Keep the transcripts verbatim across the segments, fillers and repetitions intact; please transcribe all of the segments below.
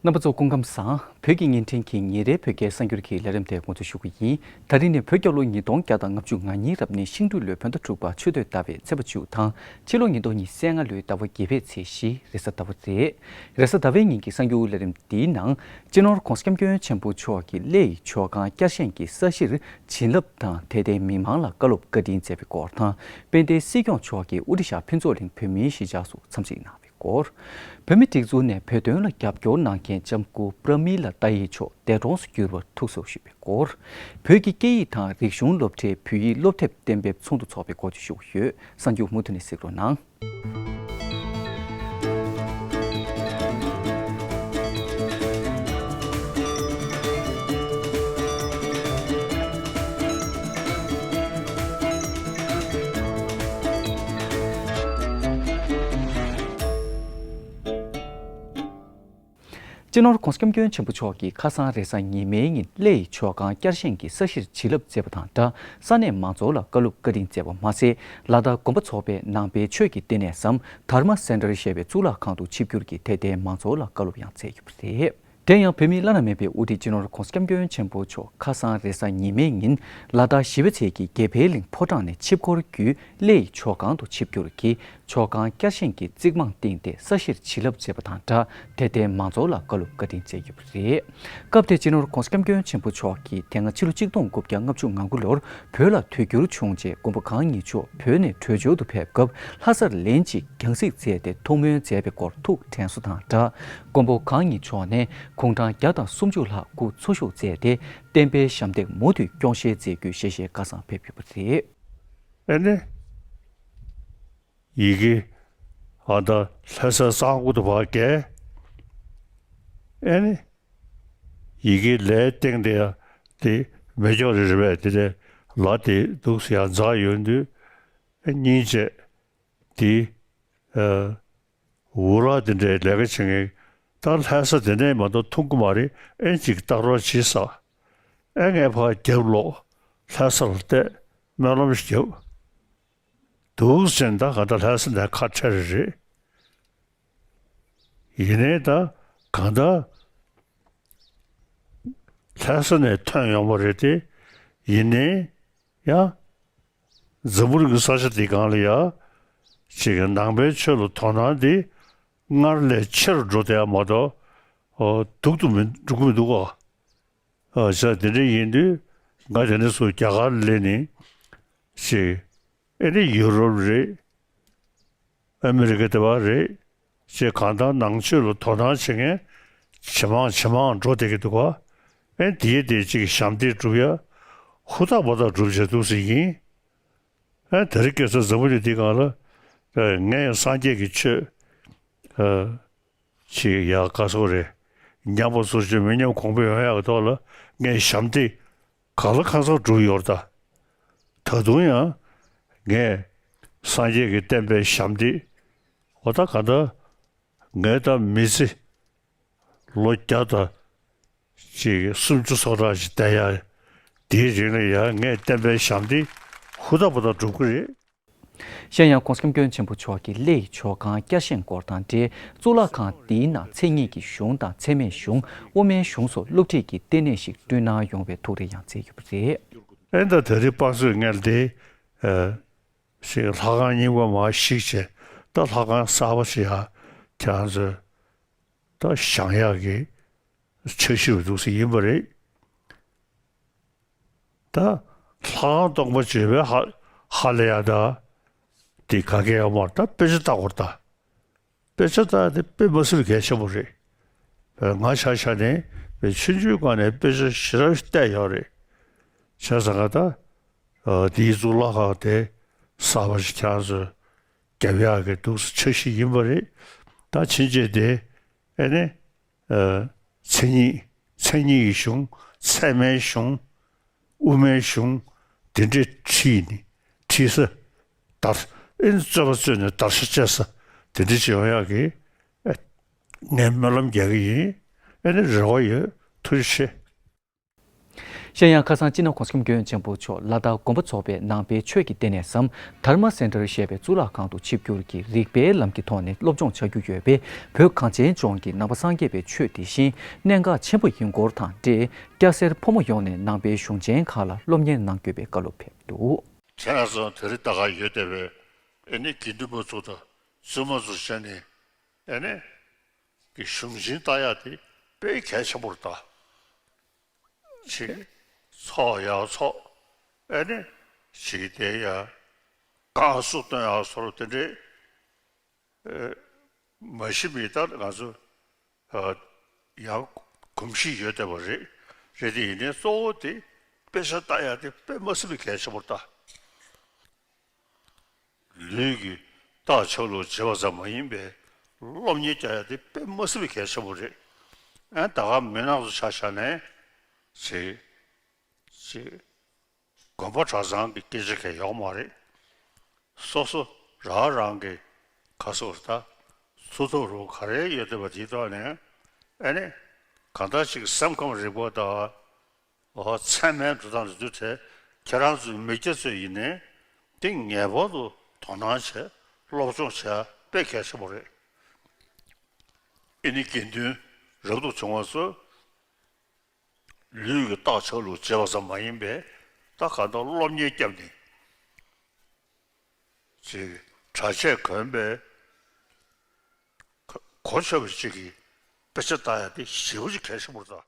རྣམ་པ་ཚོ་སྐུ་ཁམས་བཟང་། བོད་ཀྱི་བརྙན་འཕྲིན་གྱི་ཉིན་རེའི་བོད་སྐད་གསར་འགྱུར་གྱི་ལས་རིམ་དེ་འགོ་འཛུགས་ཞུ་གི་ཡིན། ད་རིང་ནི་བོད་རྒྱལ་ལོ་ཉིས་སྟོང་བརྒྱ་དང་ལྔ་བཅུ་ང་གཉིས་རབ་གནས་ཤིང་སྦྲུལ་ལོའི་བོད་ཟླ་དྲུག་པ་ཆུ་སྟོད་ཟླ་བའི་ཚེས་པ་བཅུ་དང་། ཕྱི་ལོ་ཉིས་སྟོང་ཉི་ཤུ་རྩ་ལྔ་ལོའི་ཟླ་བ་བརྒྱད་པའི་ཚེས་བཞི་རེས་གཟའ་ཟླ་བ་རེད། རེས་གཟའ་ཟླ་བའི་ཉིན་གྱི་གསར་འགྱུར་ལས་རིམ་འདིའི་ནང་། སྤྱི་ནོར་༧གོང་ས་༧སྐྱབས་མགོན་ཆེན་པོ་མཆོག་གིས་གླེ་ཡི་མཆོད་ཁང་བསྐྱར་བཞེངས་ཀྱི་ས་གཞིར་བྱིན་རླབས་དང་དད་ལྡན་མི་མང་ལ་བཀའ་སློབ་བཀའ་དྲིན་སྩལ་བའི་སྐོར་དང་། དཔལ་ལྡན་སྲིད་སྐྱོང་མཆོག་གིས་ཨོ་རི་ཤ་ཕུན་ཚོགས་གླིང་བོད་མིའི་གཞིས་ཆགས་སུ་འཚམས་གཟིགས་གནང་བའི་སྐོར། བོད་མི་སྒྲིག་འཛུགས་ནས་བོད་དོན་ལ་རྒྱབ་སྐྱོར་གནང་མཁན་ལྕམ་སྐུ་པྲ་མི་ལ་ཏཱ་ཡེ་མཆོག་འདས་གྲོངས་སུ་གྱུར་བར་ཐུགས་སྲོག་ཞུས་པའི་སྐོར། བོད་ཀྱི་སྐད་ཡིག་དང་རིག་གཞུང་སློབ་གྲྭའི་བོད་ཡིག་སློབ་དེབ་གཏན་འབེབས་ཚོགས་འདུ་འཚོགས་པའི་སྐོར་བཅས་ཞུ་གི་ཡོད། གསར་འགྱུར་མུ་མཐུད་ནས་གཟིགས་རོགས་གནང་། སྤྱི་ནོར་༧གོང་ས་༧སྐྱབས་མགོན་ཆེན་པོ་མཆོག་གིས་ཁ་སང་རེས་གཟའ་ཉི་མའི་ཉིན་གླེ་ཡི་མཆོད་ཁང་བསྐྱར་བཞེངས་ཀྱི་ས་གཞིར་བྱིན་རླབས་མཛད་པ་དང་སྦྲགས། ས་གནས་མང་ཚོགས་ལ་བཀའ་སློབ་བཀའ་དྲིན་སྩལ་བ་མ་ཟད། ལ་དྭགས་དགོན་པ་ཚོགས་པས་ནང་པའི་ཆོས་ཀྱི་ལྟེ་གནས་སམ་དྷརྨ་སེན་ཊར་ཞེས་པའི་གཙུག་ལག་ཁང་དུ་ཆིབས་བསྒྱུར་གྱིས་དད་ལྡན་མང་ཚོགས་ལ་བཀའ་སློབ་ཡང་སྩལ་ཡོད་པ་རེད། དེ་ཡང་བོད་མིའི་བླ་ན་མེད་པའི་དབུ་ཁྲིད་སྤྱི་ནོར་༧གོང་ས་༧སྐྱབས་མགོན་ཆེན་པོ་མཆོག་ཁ་སང་རེས་གཟའ་ཉི་མའི་ཉིན་ལ་དྭགས་ཞི་བ་འཚལ་གྱི་དགེ་འཕེལ་གླིང་ཕོ་བྲང་ནས་ཆིབས་འཁོར་བརྒྱུད་གླེ་ཡི་མཆོད་ཁང་དུ་ཆིབས་བསྒྱུར་གྱིས། མཆོད་ཁང་བསྐྱར་བཞེངས་ཀྱི་རྩིག་རྨང་བཏིང་སྟེ་ས་གཞིར་བྱིན་རླབས་མཛད་པ་དང་སྦྲགས། དད་ལྡན་མང་ཚོགས་ལ་བཀའ་སློབ་བཀའ་དྲིན་སྩལ་ཡོད་པ་རེད། སྐབས་དེར་སྤྱི་ནོར་༧གོང་ས་༧སྐྱབས་མགོན་ཆེན་པོ་མཆོག་གིས་དེ་སྔ་ཕྱི་ལོ་གཅིག་སྟོང་དགུ་བརྒྱ་ལྔ་བཅུ་ང་དགུ་ལོར་བོད་ལ་དུས་འགྱུར་བྱུང་རྗེས། མགོན་པོ་གང་ཉིད་མཆོག་བོད་ནས་བྲོས་བྱོལ་དུ་ཕེབས་སྐབས། ལྷ་སར་ལན་གཅིག་རྒྱང་གཟིགས་མཛད་དེ་ཐུགས་སྨོན་མཛད་པའི་སྐོར་ཐུགས་དྲན་གསོ་དང་སྦྲགས། མགོན་པོ་གང་ཉིད་མཆོག་ནས་དགུང་གྲངས་བརྒྱ་དང་སུམ་ཅུ་ལྷག་སྐུ་འཚོ་བཞུགས་མཛད་དེ། བསྟན་པའི་ཞབས་འདེགས་མུ་མཐུད་སྐྱོང་ཤེས་མཛད་རྒྱུའི་ཞལ་བཞེས་བཀའ་གསང་ཕེབས་ཡོད་པ་རེད། ཨེ་ནི། ཡི་གེ་ཨ་ད་ལྷ་ས་གཙང་པོ་དུ་བ་བརྒྱད། ཨེ་ནི། ཡི་གེ་ལས་སྟེང་དེ་ཡ་དེ་མེ་སྒྱོགས་རེ་རེ་བས་དེ་དེ་ལ་དེ་འདུག་སེ་ཡ་འཛག་ཡོང་དུས། ཨེ་སྙིང་རྗེ་དེ་ཨ་འུ་ར་དེ་འདྲའི་ལས་ཀ་བྱེད་མཁན་ད་ལྷ་ས་དེ་འདྲའི་མ་གཏོགས་མཐོང་གི་མ་རེད། ཨེ་ཅིག་ལྟ་རོགས་བྱེད་ས། ཨེ་ངས་ཕར་རྒྱབ་ལོག་ལྷ་ས་ལ་བལྟས་སྨོན་ལམ་ཞིག་བརྒྱབ། འདུག་ཟེར་ད་ག་ད་ལྷ་ས་ནས་ཁ་བྲལ་རེད། ཡིན་ནའི་ད་གང་ལྟར་ལྷ་ས་ནས་ཐོན་ཡོང་བ་རེད་དེ། ཡིན་ནའི་ཡང་འཛམ་བུ་གླིང་གི་ས་ཆ་འདི་སྒང་ལ་ཡ་ཅིག་ནང་པའི་ཆོས་ལ་དོ་སྣང་འདི་སྔར་ལས་ཆེ་རུ་འགྲོ་བསྡད་ཡ་མ་གཏོགས་ཨོ་སྡུག་ཏུ་མི་འགྲོ་གི་མི་འདུག་ག་ཨ་ཅག་དེ་འདྲ་ཡིན་དུས་ང་དེ་ནས་ཚུར་རྒྱ་གར་སླེབས་ནས་ཅིག་ཨེ་ནི་ཡུ་རོབ་རེད། ཨ་མི་རི་ཀ་དེ་བ་རེད། ཅེས་གང་ལྟར་ནང་ཆོས་ལ་དོ་སྣང་བྱེད་མཁན་ཇེ་མང་ཇེ་མང་འགྲོ་བསྡད་ཀྱི་འདུག་ག་ཨེ་དེའི་དེ་གཅིག་ཞབས་འདེགས་སྒྲུབ་ཡ་ཧུར་ཐག་པ་ཐག་སྒྲུབ་བྱས་འདུག་ཟེར་ཡིན། ཨེ་དེ་རིང་ཁ་སང་འཛམ་བུ་གླིང་འདི་སྒང་ལ་ཨེ་ངས་སངས་རྒྱས་ཀྱི་ཆོས་ཨེ་ཅིག་ཡག་དཀའ་སོགས་རེད། ཉམས་པ་སོར་ཆུད་མི་ཉམས་གོང་འཕེལ་ཡོང་ཡག་གི་ཐོག་ལ་ངས་ཞབས་འདེགས་གང་ལ་གང་འཚམ་སྒྲུབ་ཡོད་རེད་ད། ད་དུང་ཡང་ངས་སངས་རྒྱས་ཀྱི་བསྟན་པའི་ཞབས་འདེགས་འོ་ད་ག་ད་ངས་ད་མི་ཚེ་ལོ་བརྒྱ་དང་ཅིག་སུམ་ཅུ་སོ་གྲངས་ཤིག་བསྡད་ཡ་དེའི་རིང་ལ་ཡང་ངས་བསྟན་པའི་ཞབས་འདེགས་ཧུར་ཐག་པ་ཐག་སྒྲུབ་ཀྱི་རེད། གཞན་ཡང་༧གོང་ས་༧སྐྱབས་མགོན་ཆེན་པོ་མཆོག་གིས་གླེ་ཡི་མཆོད་ཁང་བསྐྱར་བཞེངས་སྐོར་དང་འབྲེལ། གཙུག་ལག་ཁང་འདིའི་ནང་མཚན་ཉིད་ཀྱི་གཞུང་དང་ཚད་མེད་གཞུང་། དབུ་མའི་གཞུང་སོགས་སློབ་ཁྲིད་ཀྱི་ལྟེ་གནས་ཤིག་བསྐྲུན་གནང་ཡོང་བའི་ཐུགས་རེ་ཡང་བསྩལ་ཡོད་པ་རེད། ཨེ་ད་དེ་རིང་དཔག་ཚོད་ངལ་ཏེ་ཨ་ཞིག་ལྷ་ཁང་རྙིང་པ་མར་བཤིག་བྱས་ད་ལྷ་ཁང་གསར་པ་ཞིག་ཡ་ཁྱེད་རང་ཚོས་ད་བཞེངས་ཡག་གི་འཆར་གཞི་རུ་འདུག་སེ་ཡིན་པ་རེད། ད་ལྷ་ཁང་སྟོང་པ་བརྗོད་པའི་ཧ་ཧ་ལས་ཡ་ད་དེ་ག་གེ་ཡོད་མ་རེད། ད་དཔེ་ཆ་ལྟ་དགོས་རེད་ད། དཔེ་ཆ་ལྟ་དེ་དཔེ་མ་སྲིད་པའི་གལ་ཆེན་པོ་རེད། ང་ཆ་བཞག་ནས་པའི་ཆུང་ཆུང་སྒང་ནས་དཔེ་ཆ་ཞེ་དྲག་བལྟས་ཡོད་རེད། བྱས་ཙང་ང་ད་དེའི་གཙུག་ལག་ཁང་དེ་གསར་པ་ཞིག་ཁྱེད་རང་ཚོས་རྒྱབ་ཡག་གི་འདུག་སེ་འཆར་གཞི་ཡིན་པ་རེད། ད་ཕྱིན་ཆད་དེ་ཨེ་ནི། ཨ་མཚན་ཉིད་མཚན་ཉིད་ཀྱི་གཞུང་ཚད་མའི་གཞུང་དབུ་མའི་གཞུང་དེ་འདྲས་ཁྲིད་ནས་ཁྲིད་ས་དར་ཨེ་རྩོད་པ་རྩོད་ནས་དར་ཤ་བཅད་ས་དེ་འདྲས་ཅིག་ཡོང་ཡག་གི་ཨེ་ངས་སྨོན་ལམ་རྒྱག་གི་ཡིན། ཨེ་ནི་རེ་བ་ཡོད། ཐུགས་རྗེ་ཆེ། གཞན་ཡང་ཁ་སང་སྤྱི་ནོར་༸གོང་ས་༸སྐྱབས་མགོན་ཆེན་པོ་མཆོག་ལ་དྭགས་དགོན་པ་ཚོགས་པའི་ནང་པའི་ཆོས་ཀྱི་ལྟེ་གནས་སམ་དྷརྨ་སེན་ཊར་ཞེས་པའི་གཙུག་ལག་ཁང་དུ་ཆིབས་བསྒྱུར་གྱིས་རིགས་པའི་ལམ་གྱི་ཐོག་ནས་སློབ་སྦྱོང་བྱ་རྒྱུ་ཡོད་པས། བོད་གངས་ཅན་ལྗོངས་ཀྱི་ནང་པ་སངས་རྒྱས་པའི་ཆོས་དེ་བཞིན་གནད་འགག་ཆེན་པོ་ཡིན་སྐོར་དང་འབྲེལ། སྐྱ་སེར་ཕོ་མོ་ཡོངས་ནས་ནང་པའི་གཞུང་ཆེན་ཁག་ལ་སློབ་གཉེར་གནང་དགོས་པའི་བཀའ་སློབ་ཕེབས་འདུག། ཁྱེད་རང་ཚོ་དེ་རིང་ད་ག་ཡོད་བསྡད་པའི་ཨེ་ནི་དགེ་འདུན་པ་ཚོ་དང་བཙུན་མ་ཚོ་བྱས་ནས་ཨེ་ནི་གི་གཞུང་ཆེན་ལྟ་ཡག་དེ་དཔེ་གལ་ཆེན་པོ་རེད་ད། ཅིག་ཚོགས་ཡག་ཚོགས། ཨེ་ནི་ཅིག་དེ་ཡ་བསྐང་གསོ་སྟོན་ཡག་སོགས་དེ་འདྲའི་མ་གཞི་མི་ལྟར་ང་ཚོ་ཡང་གོམས་གཤིས་ཡོད་བསྡད་པ་རེད། རེད་དེ་ཡིན་ནའི་གཙོ་བོ་དེ་དཔེ་ཆ་ལྟ་ཡག་དེ་དཔེ་མ་སྲིད་པའི་གལ་ཆེན་པོ་རེད་ད། ལུས་ཀྱི་རྟགས་ཆགས་ལུགས་བྱེད་པ་ཙམ་མ་ཡིན་པའི་སློབ་གཉེར་རྒྱག་ཡ་དེ་དཔེ་མ་སྲིད་པའི་གལ་ཆེན་པོ་རེད། ཨ་ད་ག་མི་ནག་ཚོ་ཆ་བཞག་ནས་ཅིག་ཅིག་དགོན་པ་གྲྭ་ཚང་གི་སྐད་ཆ་གང་ཡོད་མ་རེད། སོ་སོ་རང་རང་གི་ག་སོ་ད་སུ་ཐོག་རུ་ག་རེ་ཡོད་བསྡད་པ་དེའི་ཐོག་ནས་ཨ་ནི་གང་ལྟར་ཅིག་སེམས་ཁམས་རིག་པ་དང་། འོ་ཚད་མའི་འགྲོ་སྟངས་རེད་འདུག་དེ་ཁྱེད་རང་ཚོའི་མི་སྐྱ་ཚོས་ཡིན་ནའི་དེ་ངེས་པར་དུ་དོ་སྣང་བྱས་སློབ་སྦྱོང་བྱས་དཔེ་གལ་ཆེན་པོ་རེད། ཨེ་ནི་དགེ་འདུན་རབ་ཏུ་བྱུང་བ་ཚོས་ལུས་ཀྱི་རྟགས་ཆགས་ལུགས་བྱེད་པ་ཙམ་མ་ཡིན་པའི་ད་གང་ལྟར་སློབ་གཉེར་བརྒྱབ་ནས་ཅིག་གྲྭ་ཆས་གོན་པའི་གོ་ཆོད་པ་ཅིག་གིས་དཔེ་ཆ་ལྟ་ཡ་དེ་ཞེ་པོ་ཅིག་གལ་ཆེན་པོ་རེད་ད།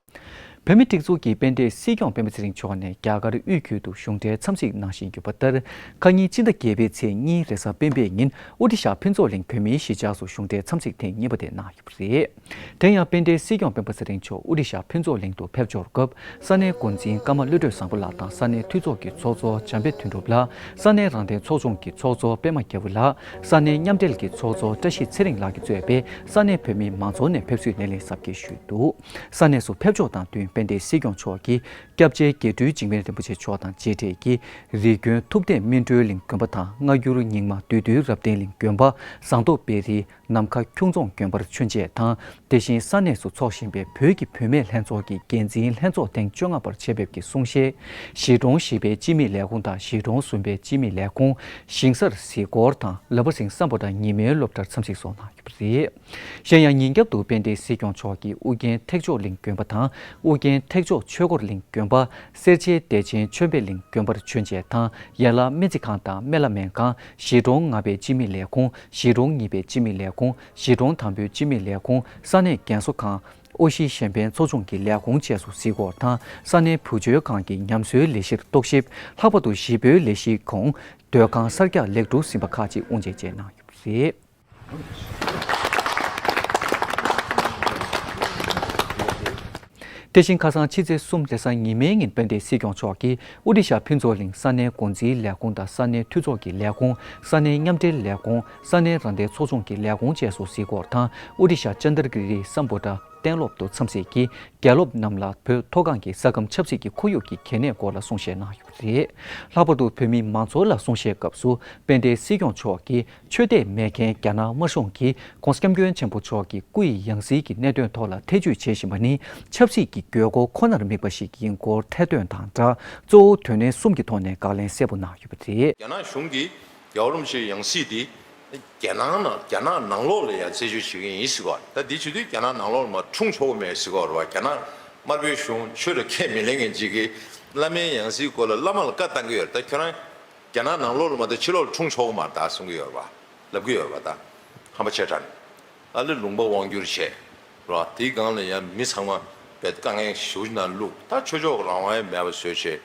བོད་མིའི་སྒྲིག་འཛུགས་ཀྱི་དཔལ་ལྡན་སྲིད་སྐྱོང་སྤེན་པ་ཚེ་རིང་མཆོག་ནས་རྒྱ་གར་དབུས་ཁུལ་དུ་གཞུང་འབྲེལ་འཚམས་གཟིགས་གནང་བཞིན་ཡོད་པ་ལྟར། ཁ་ཉིན་སྤྱི་ཟླ་བརྒྱད་པའི་ཚེས་གཉིས་རེས་གཟའ་སྤེན་པའི་ཉིན་ཨོ་ཌི་ཤ་ཕུན་ཚོགས་གླིང་བོད་མིའི་གཞིས་ཆགས་སུ་གཞུང་འབྲེལ་འཚམས་གཟིགས་ཐེངས་གཉིས་པ་དེ་གནང་ཡོད་པ་རེད། དེ་ཡང་དཔལ་ལྡན་སྲིད་སྐྱོང་སྤེན་པ་ཚེ་རིང་མཆོག་ཨོ་ཌི་ཤ་ཕུན་ཚོགས་གླིང་དུ་ཕེབས་འབྱོར་སྐབས་ས་གནས་འགོ་འཛིན་ཀརྨ་བློ་གྲོས་བཟང་པོ་ལགས་དང་ས་གནས་འཐུས་ཚོགས་ཀྱི་ཚོགས་གཙོ་འཇམ་དཔལ་དོན་གྲུབ་ལགས། ས་གནས་རང་བདེན་ཚོགས་ཆུང་གི་ཚོགས་གཙོ་པད་མ་རྒྱལ་པོ་ལགས། ས་གནས་མཉམ་འབྲེལ་གྱི་ཚོགས་གཙོ་བཀྲ་ཤིས་ཚེ་རིང་ལགས་ཀྱིས་གཙོས་པའི་ས་གནས་བོད་མིའི་མང་ཚོགས་ནས་ཕེབས་བསུའི་སྣེ་ལེན་གཟབ་རྒྱས་ཞུས་འདུག། ས་གནས་སུ་ཕེབས་འབྱོར་དང་བསྟུན་དཔལ་ལྡན་སྲིད་སྐྱོང་མཆོག་གིས་སྐྱབས་རྗེ་དགེ་སྤྲུལ་འཇིགས་མེད་རིན་པོ་ཆེ་མཆོག་དང་མཇལ་འཕྲད་ཀྱིས་རི་ཀོན་ཐུབ་བསྟན་སྨིན་གྲོལ་གླིང་དགོན་པ་དང་སྔ་འགྱུར་རྙིང་མ་བདུད་འདུལ་རབ་བརྟན་གླིང་དགོན་པ། ཟངས་མདོག་དཔལ་རིའི་ནམ་མཁའ་ཁྱུང་རྫོང་དགོན་པར་མཆོད་མཇལ་དང་། དེ་བཞིན་ས་གནས་སུ་འཚོགས་བཞིན་པའི་བོད་ཀྱི་བུད་མེད་ལྷན་ཚོགས་ཀྱི་འགན་འཛིན་ལྷན་ཚོགས་ཐེངས་བཅོ་ལྔ་པར་ཆེད་ཕེབས་ཀྱིས་གསུང་བཤད། གཞིས་གྲོང་བཞི་པའི་སྤྱི་མི་ལས་ཁུངས་དང་གཞིས་གྲོང་གསུམ་པའི་སྤྱི་མི་ལས་ཁུངས། ཞིང་སར་གཟིགས་སྐོར་དང་ལ་ཕ་སིང་སམ་བྷོ་ཊ་ཉི་མའི་སློབ་གྲྭར་འཚམས་གཟིགས་སོགས་གནང་ཡོད་པ་རེད། གཞན་ཡང་ཉིན་རྒྱབ་ཏུ་དཔལ་ལྡན་སྲིད་སྐྱོང་མཆོག་གིས་ཨུ་རྒྱན་ཐེག་མཆོག་གླིང་དགོན་པ་དང་ཨུ་རྒྱན་ཐེག་མཆོག་ཆོས་འཁོར་གླིང་དགོན་པ། སེར་བྱེས་བདེ་ཆེན་ཆོས་འཕེལ་གླིང་དགོན་པར་མཆོད་མཇལ་དང་ཡན་ལག་སྨན་རྩིས་ཁང་དང་སྨན་བླ་སྨན་ཁང་། གཞིས་གྲོང་ལྔ་པའི་སྤྱི་མི་ལས་ཁུངས། གཞིས་གྲོང་གཉིས་པའི་སྤྱི་མི་ལས་ཁུངས། གཞིས་གྲོང་དང་པོའི་སྤྱི་མི་ལས་ཁུངས། ས་གནས་རྒན་གསོ་ཁང་། ཨོ་ཤི་གཞན་ཕན་ཚོགས་ཆུང་གི་ལས་ཁུངས་བཅས་སུ་གཟིགས་སྐོར་དང་ས་གནས་བུ་བཅོལ་ཁང་གི་ཉམས་གསོའི་ལས་གཞིར་རྟོག་ཞིབ། ལྷག་པར་དུ་གཞིས་སྤོའི་ལས་གཞིའི་གོང་སྡོད་ཁང་གསར་རྒྱག་ལེགས་གྲུབ་ཟིན་པ་ཁག་ཅིག་དབུ་འབྱེད་བཅས་གནང་ཡོད་པ་རེད། དེ་བཞིན་ཁ་སང་ཕྱི་ཚེས་གསུམ་རེས་གཟའ་ཉི་མའི་ཉིན་དཔལ་ལྡན་སྲིད་སྐྱོང་མཆོག་གིས་ཨོ་ཌི་ཤ་ཕུན་ཚོགས་གླིང་ས་གནས་འགོ་འཛིན་ལས་ཁུངས་དང་ས་གནས་འཐུས་ཚོགས་ཀྱི་ལས་ཁུངས། ས་གནས་མཉམ་འབྲེལ་ལས་ཁུངས། ས་གནས་རང་བདེན་ཚོགས་ཆུང་གི་ལས་ཁུངས་བཅས་སུ་གཟིགས་སྐོར་དང་ཨོ་ཌི་ཤ་ཅན་དར་གི་རི་སམ་བྷོ་ཊ་གཏན་སློབ་ཏུ་འཚམས་གཟིགས་ཀྱིས་རྒྱ་སློབ་རྣམས་ལ་བོད་མཐོ་སྒང་གི་ས་ཁམས་ཆབ་སྲིད་ཀྱི་ཁོར་ཡུག་གི་གལ་གནད་སྐོར་ལ་གསུང་བཤད་གནང་ཡོད་པ་རེད། ལྷག་པར་དུ་བོད་མི་མང་ཚོགས་ལ་གསུང་བཤད་སྐབས་སུ་དཔལ་ལྡན་སྲིད་སྐྱོང་མཆོག་གིས་ཆོས་དད་མེད་མཁན་རྒྱ་ནག་དམར་གཞུང་གིས་༸གོང་ས་༸སྐྱབས་མགོན་ཆེན་པོ་མཆོག་གི་སྐུ་ཡི་ཡང་སྲིད་ཀྱི་གནད་དོན་ཐོག་ལ་ཐེ་བྱུས་བྱེད་བཞིན་པ་ནི་ཆབ་སྲིད་ཀྱི་དགོས་མཁོ་ཁོ་ནར་དམིགས་པ་ཞིག་ཡིན་སྐོར་ཐེར་འདོན་དང་སྦྲགས་གཙོ་བོ་དོན་གནད་གསུམ་གྱི་ཐོག་ནས་དགག་ལན་གསལ་པོ་གནང་ཡོད་པ་རེད། རྒྱ་ནག་གཞུང་གིས་རྒྱལ་བ་རིན་པོ་ཆེའི་ཡང་སྲིད་དེ་རྒྱ་ནང་ནང་རྒྱ་ནག་ནང་ལོགས་ལ་ཡང་རྩད་གཅོད་བྱེད་ཀྱི་ཡིན་ཟེར་གོ། ད་འདི་བྱེད་དུས་རྒྱ་ནག་ནང་ལོགས་ལ་མར་འཁྲུངས་ཆོག་གི་མེད་ཟེར་གོ་རེད་བ། རྒྱ་ནག་དམར་པོའི་གཞུང་ཆོས་ལ་ཁས་མི་ལེན་མཁན་ཅིག་གིས་བླ་མའི་ཡང་སྲིད་སྐོར་ལ་བླ་མ་ལ་བཀའ་བཏང་གི་ཡོད་རེད། ད་ཁྱོད་རང་རྒྱ་ནག་ནང་ལོགས་ལ་མ་གཏོགས་ཕྱི་ལོགས་ལ་འཁྲུངས་ཆོག་གི་མ་རེད་ད་གསུང་གི་ཡོད་རེད་བ། ལབ་ཀྱི་ཡོད་རེད་བ། ད་ཧམ་པ་ཆེ་དྲགས་ནས་ཨ་ལེ་ལུང་པ་དབང་བསྒྱུར་བྱས་རེད་བ། དེའི་སྒང་ལ་ཡང་མི་ཚང་མ་བེད་དཀའ་ངལ་ཞེ་པོ་ཅིག་ནང་བླུགས། ད་ཆོས་ཕྱོགས་རང་དབང་ཡང་མེད་པ་བཟོས་བྱས།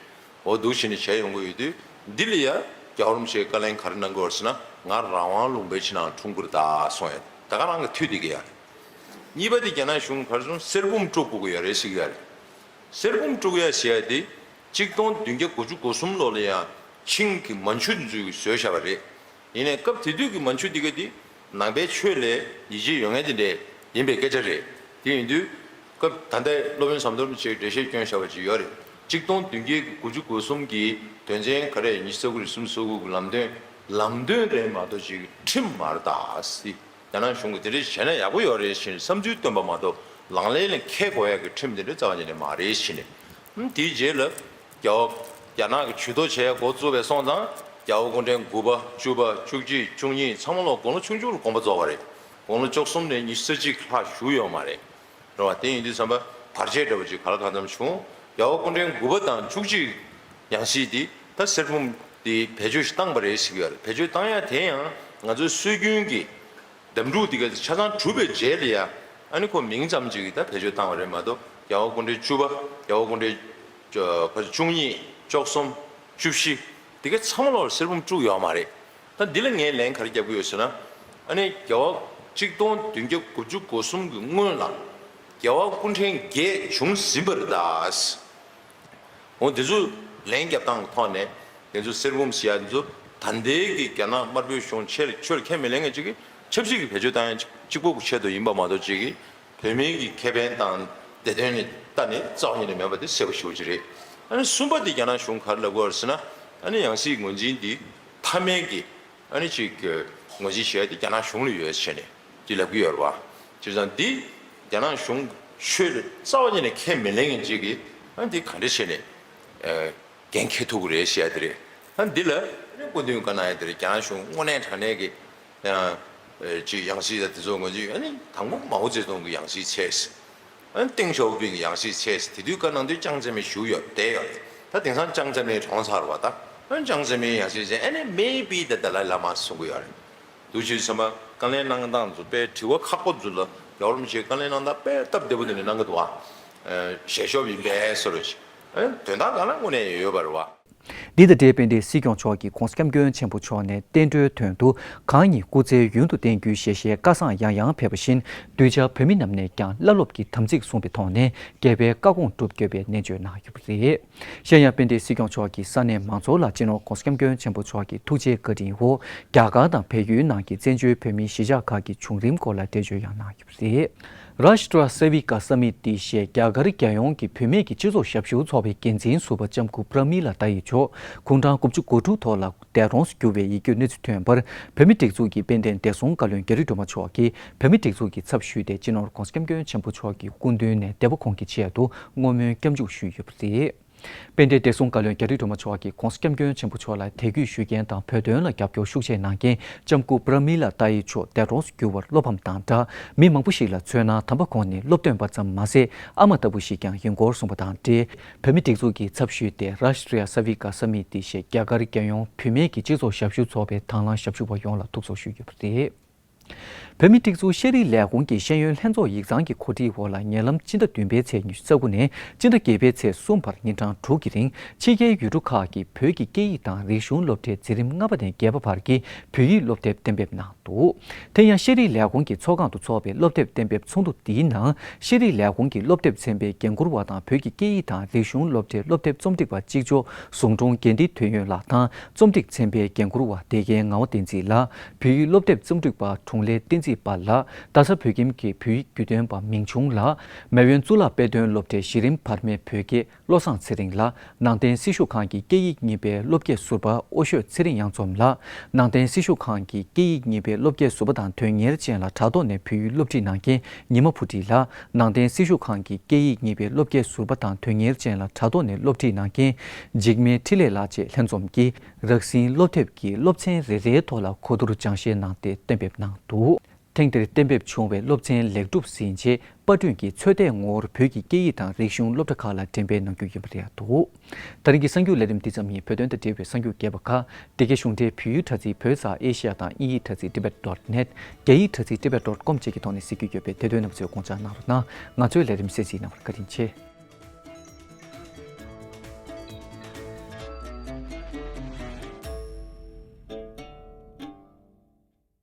འོ་འདུག་བྱས་ནས་བྱས་ཡོང་གི་ཡོད་དུས་འདི་ལ་ཡ་རྒྱལ་བ་རིན་པོ་ཆེས་བཀའ་ལན་ག་རེ་གནང་གི་ཡོད་ཟེར་ན། ང་རང་དབང་ལུང་པའི་ཕྱི་ནང་འཁྲུངས་ཀྱི་རེད་ད་གསུངས་ཡོད། ད་ག་རང་གི་མཐུད་བསྡད་ཀྱི་ཡོད་རེད། གཉིས་པ་དེ་རྒྱ་ནག་གཞུང་ག་རེ་གསུངས། གསེར་བུམ་དཀྲུག་དགོས་ཀྱི་ཡོད་རེད་ཟེར་གྱི་ཡོད་རེད། གསེར་བུམ་དཀྲུག་ཡ་ཟེར་ཡ་དེ་གཅིག་སྟོང་བདུན་བརྒྱ་དགུ་བཅུ་གོ་གསུམ་ལོ་ལ་ཡང་ཆིང་གི་མན་ཆུ་འདི་ཚོས་བཟོས་བཞག་པ་རེད། ཡིན་ནའི་སྐབས་དེ་དུས་ཀྱི་མན་ཆུ་འདི་ག་དེ་ནང་པའི་ཆོས་ལ་ཡིད་ཆེས་ཡོད་མཁན་དེ་འདྲས་ཡིན་པའི་སྐད་ཆ་རེད། དེ་ཡིན་དུས་སྐབས་ད་ལྟའི་སློབ་དཔོན་ཟམ་གདོང་རིན་པོ་ཆེས་འགྲེལ་བཤད་བསྐྱོན་བཞག་པ་ཅིག་ཡོད་རེད། གཅིག་སྟོང་བདུན་བརྒྱ་དགུ་བཅུ་གོ་གསུམ་གྱི་དོན་ཚན་ག་རེ་ཉི་ཤུ་རྩ་དགུ་རེད། སུམ་ཅུ་སོ་དགུ་གི་ལམ་སྟོན། ལམ་སྟོན་རེད་མ་གཏོགས་ཅིག་ཁྲིམས་མ་རེད་ད་ཟེར། རྒྱ་ནག་གཞུང་གིས་དེ་འདྲ་བྱས་ན་ཡག་པོ་ཡོད་རེད་ཟེར་ནས་བསམ་ཚུལ་བཏོན་པ་མ་གཏོགས་ལག་ལེན་ལ་འཁེལ་དགོས་ཡག་གི་ཁྲིམས་དེ་འདྲ་རྩ་བ་ཉིད་ནས་མ་རེད་ཟེར་ནས་ ཨུམ། དེའི་རྗེས་ལ་རྒྱལ་བ་རྒྱ་ནག་གི་ཇུས་གཏོགས་བྱས་འགོ་བཙུགས་པའི་སོང་ཙང་རྒྱལ་བ་སྐུ་ཕྲེང་དགུ་པ་བཅུ་པ་བཅུ་གཅིག་བཅུ་གཉིས་ཚང་མ་ལོག་དགུང་ལོ་ཆུང་ཆུང་ལ་དགོངས་པ་རྫོགས་པ་རེད། དགུང་ལོ་བཅུ་གསུམ་ནས་ཉི་ཤུ་རྩ་གཅིག་ལྷག་བཞུགས་ཡོད་མ་རེད། རེད་བ། དེ་ཡིན་དུས་ཙམ་པ་བར་ཆད་འདྲ་བོ་ཅིག་ག་ལ་གང་འཚམ་བྱུང་། རྒྱལ་བ་སྐུ་ཕྲེང་དགུ་པ་དང་བཅུ་གཅིག་ཡང་སྲིད་འདི་ད་གསེར་བུམ་འདི་བེད་སྤྱོད་ཞིག་བཏང་པ་རེད་ཟེར་གྱི་ཡོད་རེད། བེད་སྤྱོད་བཏང་ཡ་དེ་ཡང་ང་ཚོའི་སྲོལ་རྒྱུན་གྱི་འདེམས་སྒྲུག་འདི་ག་ཆ་ཚང་གྲུབ་པའི་རྗེས་ལ་ཡ། ཨ་ནི་ཁོ་མིང་ཙམ་ཅིག་གིས་ད་བེད་སྤྱོད་བཏང་བ་རེད་མ་གཏོགས། རྒྱལ་བ་སྐུ་ཕྲེང་བཅུ་པ། རྒྱལ་བ་སྐུ་ཕྲེང་བཅུ་གཉིས། བཅུ་གསུམ། བཅུ་བཞི། འདི་ག་ཚང་མ་ལོག་གསེར་བུམ་དཀྲུགས་ཡོད་མ་རེད། ད་འདི་ལ་ངས་ལན་ག་རེ་རྒྱབ་ཀྱི་ཡོད་ཟེར་ན། ཨ་ནི་རྒྱལ་བ་གཅིག་སྟོང་བདུན་བརྒྱ་དགུ་བཅུ་གོ་གསུམ་གྱི་སྔོན་ལ་རྒྱལ་བ་སྐུ་ཕྲེང་བརྒྱད་བྱུང་ཟིན་པ་རེད་ད། འོ་དེ་ཚོ་ལན་རྒྱབ་སྟངས་ཀྱི་ཐོག་ནས་དེ་ཚོ་གསེར་བུམ་ཟེར་ཡ་དེ་ཚོ་ད་ལྟའི་གི་རྒྱ་ནག་དམར་པོའི་གཞུང་ཆེ་ཆོས་ལ་ཁས་མི་ལེན་མཁན་ཅིག་གིས་ཆབ་སྲིད་ཀྱི་བེད་སྤྱོད་བཏང་ཡ་གཅིག་པོ་གི་ཆེད་དུ་ཡིན་པ་མ་གཏོགས་ཅིག་གིས་བོད་མིའི་གི་ཁེ་ཕན་དང་བདེ་དོན་ལ་ལྟ་ནས་རྩ་བ་ཉིད་ནས་མེད་པ་དེ་གསལ་པོ་ཞེ་པོ་ཅིག་རེད། ཨ་ནི་གསུམ་པ་དེ་རྒྱ་ནག་གཞུང་ག་རེ་ལབ་ཀྱི་ཡོད་རེད་ཟེར་ན། ཨ་ནི་ཡང་སྲིད་ངོས་འཛིན་འདི་མཐའ་མའི་གི་ཨ་ནི་ཅིག་ངོས་འཛིན་བྱས་ཏེ་རྒྱ་ནག་གཞུང་ལ་ཡོད་ཟེར་ནས་དེ་ལབ་ཀྱི་ཡོད་རེད་བ། བྱས་ཙང་འདི་རྒྱ་ནག་གཞུང་ཆོས་ལ་རྩ་བ་ཉིད་ནས་ཁས་མི་ལེན་མཁན་ཅིག་གིས་ཨ་ནི་འདི་ག་འདྲ་བྱས་ནས་འགན་འཁྱེར་ཐུབ་ཀྱི་རེད་ཟེར་ཡ་དེ་རེད། ཨ་ནི་འདི་ལ་ཨ་ནི་སྐུ་མདུན་བཀའ་གནང་ཡ་དེ་རེད། རྒྱ་ནག་གཞུང་དངོས་གནས་དྲང་གནས་ཀྱི་ཡང་ཅིག་ཡང་སྲིད་ད་དེ་ཚོ་ངོས་འཛིན། ཨ་ནི་དང་པོ་མའོ་ཙེ་ཏུང་གི་ཡང་སྲིད་བྱས། ཨ་ནི་ཏེང་ཞའོ་ཕིང་གི་ཡང་སྲིད་བྱས། དེ་དུས་བཀའ་གནང་དུས་ཅང་ཙེ་མིན་བཞུགས་ཡོད་བསྡད་ཡོད་རེད། ད་དེང་སང་ཅང་ཙེ་མིན་གྲོངས་ཚར་བ། ད་ཨ་ནི་ཅང་ཙེ་མིན་ཡང་སྲིད་བྱས། ཨ་ནི་maybe the Dalai Lama གསུང་གི་ཡོད་རེད། འདུག་བྱས་ཙང་བཀའ་ལན་གནང་སྟངས་ཚོ་དཔེ་དྲི་བ་ཁག་པོ་ཚོ་ལ་རྒྱལ་བ་རིན་པོ་ཆེས་བཀའ་ལན་གནང་སྟངས་དཔེ་སྟབས་བདེ་པོ་དེ་འདྲ་གནང་གི་འདུག་ཨ། ཞལ་ཤོབ་ཡིན་པའི་བཟོ་འདྲ་ཞིག་ཨ་ནི་དོན་དག་སྒང་ལ་དངོས་གནས་ཡོད་པ་རེད་བ། འདི་དང་འབྲེལ་དཔལ་ལྡན་སྲིད་སྐྱོང་མཆོག་གིས་༸གོང་ས་༸སྐྱབས་མགོན་ཆེན་པོ་མཆོག་ནས་བསྟན་འགྲོའི་དོན་དུ་གང་ཉིད་སྐུ་ཚེ་ཡུན་དུ་བརྟན་གྱུར་ཞེས་བཤད། བཀའ་བཟང་ཡང་ཡང་ཕེབས་པ་བཞིན་གདུལ་བྱ་བོད་མི་རྣམས་ནས་ཀྱང་བླ་སློབ་ཀྱི་དམ་ཚིག་བསྲུངས་པའི་ཐོག་ནས་རྒྱལ་བའི་བཀའ་དགོངས་སྒྲུབ་དགོས་པའི་ནན་བརྗོད་གནང་ཡོད་པ་རེད། གཞན་ཡང་དཔལ་ལྡན་སྲིད་སྐྱོང་མཆོག་གིས་ས་གནས་མང་ཚོགས་ལ་སྤྱི་ནོར་༸གོང་ས་༸སྐྱབས་མགོན་ཆེན་པོ་མཆོག་གི་ཐུགས་རྗེ་བཀའ་དྲིན་འོག་རྒྱ་གར་དང་བལ་ཡུལ་ནང་གི་བཙན་བྱོལ་བོད་མིའི་གཞིས་ཆགས་ཁག་གི་བྱུང་རིམ་སྐོར་ལ་འགྲེལ་བརྗོད་ཡང་གནང་ཡོད་པ་རེད། Rashtriya Sevika Samiti ཞེས་རྒྱ་གར་རྒྱལ་ཡོངས་ཀྱི་བུད་མེད་ཀྱི་སྤྱི་ཚོགས་ཞབས་ཞུ་ཚོགས་པའི་འགན་འཛིན་ཟུར་པ་ལྕམ་སྐུ་པྲ་མི་ལ་ཏཱ་ཡི་མཆོག་དགུང་གྲངས་དགུ་བཅུ་གོ་དྲུག་ཐོག་ལ་འདས་གྲོངས་སུ་གྱུར་བའི་ཡིད་སྐྱོའི་གནས་ཚུལ་ཐོན་པར། བོད་མིའི་སྒྲིག་འཛུགས་ཀྱི་དཔལ་ལྡན་བདེ་སྲུང་བཀའ་བློན་རྒྱ་རི་སྒྲོལ་མ་མཆོག་གིས་བོད་མིའི་སྒྲིག་འཛུགས་ཀྱི་ཚབ་ཞུས་ཏེ་སྤྱི་ནོར་༸གོང་ས་༸སྐྱབས་མགོན་ཆེན་པོ་མཆོག་གི་སྐུ་མདུན་ནས་འདས་པོ་ཁོང་གི་ཆེད་དུ་བསྔོ་སྨོན་སྐྱབས་འཇུག་ཞུས་ཡོད་པ་རེད། དཔལ་ལྡན་བདེ་སྲུང་བཀའ་བློན་རྒྱ་རི་སྒྲོལ་མ་མཆོག་གིས་༸གོང་ས་༸སྐྱབས་མགོན་ཆེན་པོ་མཆོག་ལ་དད་གུས་ཞུ་མཁན་དང་བོད་དོན་ལ་རྒྱབ་སྐྱོར་ཤུགས་ཆེ་གནང་མཁན་ལྕམ་སྐུ་པྲ་མི་ལ་ཏཱ་ཡི་མཆོག་འདས་གྲོངས་སུ་གྱུར་བར་བློ་ཕམ་དང་སྦྲགས། མི་མང་པོ་ཞིག་ལ་མཚོན་ན་དམ་པ་ཁོང་ནི་སློབ་སྟོན་པ་ཙམ་མ་ཟད་ཨ་མ་ལྟ་བུ་ཞིག་ཀྱང་ཡིན་སྐོར་གསུངས་པ་དང་འབྲེལ། བོད་མིའི་སྒྲིག་འཛུགས་ཀྱི་ཚབ་ཞུས་ཏེ་Rashtriya Sevika Samiti ཞེས་རྒྱ་གར་རྒྱལ་ཡོངས་བུད་མེད་ཀྱི་སྤྱི་ཚོགས་ཞབས་ཞུ་ཚོགས་པའི་དང་བླངས་ཞབས་ཞུ་བ་ཡོངས་ལ་ཐུགས་གསོ་ཞུས་ཡོད་པ་རེད། བོད་མིའི་སྒྲིག་འཛུགས་ཤེས་རིག་ལས་ཁུངས་ཀྱི་ཤེས་ཡོན་ལྷན་ཚོགས་ཡིག་ཚང་གི་གོ་སྒྲིག་འོག་ལ་ཉེ་ལམ་སྤྱི་ཟླ་བདུན་པའི་ཚེས་ཉི་ཤུ་རྩ་དགུ་ནས་སྤྱི་ཟླ་བརྒྱད་པའི་ཚེས་གསུམ་བར་ཉིན་གྲངས་དྲུག་གི་རིང་ཕྱི་རྒྱལ་ཡུལ་གྲུ་ཁག་གི་བོད་ཀྱི་སྐད་ཡིག་དང་རིག་གཞུང་སློབ་གྲྭའི་འཛིན་རིམ་ལྔ་པ་ནས་བརྒྱད་པ་བར་གྱི་བོད་ཡིག་སློབ་དེབ་གཏན་འབེབས་གནང་འདུག་དེ་ཡང་ཤེས་རིག་ལས་ཁུངས་ཀྱི་ཚོགས་ཁང་དུ་འཚོགས་པའི་སློབ་དེབ་གཏན་འབེབས་ཚོགས་འདུ་འདིའི་ནང་ཤེས་རིག་ལས་ཁུངས་ཀྱི་སློབ་དེབ་ཚན་པའི་འགན་འཁུར་བ་དང་བོད་ཀྱི་སྐད་ཡིག་དང་རིག་གཞུང་སློབ་གྲྭའི་སློབ་དེབ་རྩོམ་སྒྲིག་པ་གཅིག་ལྕོགས་ཟུང་དྲུང་དགེ་འདུན་དོན་ཡོད་ལགས་དང་རྩོམ་སྒྲིག་ཚན་པའི་འགན་འཁུར་བ་བདེ་རྒན་ངག་དབང་བསྟན་འཛིན་ལགས། བོད་ཡིག་སློབ་དེབ་རྩོམ་སྒྲིག་པ་དྲུང་ལས་བསྟན་འཛིན་དཔལ་ལགས། རྡ་ས་བོད་ཁྱིམ་གྱི་བོད་ཡིག་བརྒྱུད་འདོན་པ་མིང་ཆུང་ལགས། མེས་དབོན་གཙུག་ལག་དཔེ་སྟོན་སློབ་གྲྭའི་གཞི་རིམ་བར་མའི་བོད་དགེ་བློ་བཟང་ཚེ་རིང་ལགས། ནང་བསྟན་སྲི་ཞུ་ཁང་གི་སྐད་ཡིག་གཉིས་པའི་སློབ་དགེ་ཟུར་པ་ཨོ་ཤོད་ཚེ་རིང་གཡང་འཛོམས་ལགས། ནང་བསྟན་སྲི་ཞུ་ཁང་གི་སྐད་ཡིག་གཉིས་པའི་སློབ་དགེ་ཟུར་པ་དང་དོན་གཉེར་ཅན་ལ་དྲ་ཐོག་ནས་བོད་ཡིག་སློབ་ཁྲིད་གནང་མཁན་ཉི་མ་བུ་ཁྲིད་ལགས། ནང་བསྟན་སྲི་ཞུ་ཁང་གི་སྐད་ཡིག་གཉིས་པའི་སློབ་དགེ་ཟུར་པ་དང་དོན་གཉེར་ཅན་ལ་དྲ་ཐོག་ནས་སློབ་ཁྲིད་གནང་མཁན་འཇིགས་མེད་འཕྲིན་ལས་ལགས་བཅས་ལྷན་འཛོམས་ཀྱིས། རགས་ཟིན་སློབ་དེབ་ཀྱི་སློབ་ཚན་རེ་རེའི་ཐོག་ལ་གོ་བསྡུར་སྦྱང་བཤད་གནང་སྟེ་གཏན་འབེབས་གནང་འདུག་ཐེངས་འདིར་གཏན་འབེབས་བྱུང་བའི་སློབ་ཚན་ལེགས་གྲུབ་ཟིན་རྗེས་པར་སྐྲུན་གྱིས་ཚོད་ལྟའི་ངོ་བོར་བོད་ཀྱི་སྐད་ཡིག་དང་རིག་གཞུང་སློབ་གྲྭ་ཁག་ལ་འགྲེམས་སྤེལ་གནང་རྒྱུ་ཡིན་པ་རེད་འདུག་ད་རིང་གི་གསར་འགྱུར་ལས་རིམ་འདི་ཙམ་ཡིན། བོད་དོན་དང་འབྲེལ་བའི་གསར་འགྱུར་རྒྱས་པ་ཁག་འདི་གའི་གཞུང་འབྲེལ་བོད་ཡིག་དྲ་ཚིགས་བོད་ས་ཨེ་ཤི་ཡ་དང་དབྱིན་ཡིག་དྲ་ཚིགས་tibet dot net། རྒྱ་ཡིག་དྲ་ཚིགས་tibet dot com བཅས་ཀྱི་ཐོག་ནས་གཟིགས་རྒྱུ་ཡོད་པས་དེ་དོན་རྣམས་ཚོས་དགོངས་འཇགས་གནང་རོགས་གནང་། ང་ཚོའི་ལས་རིམ་གསན་གཟིགས་གནང་བར་བཀའ་དྲིན་ཆེ།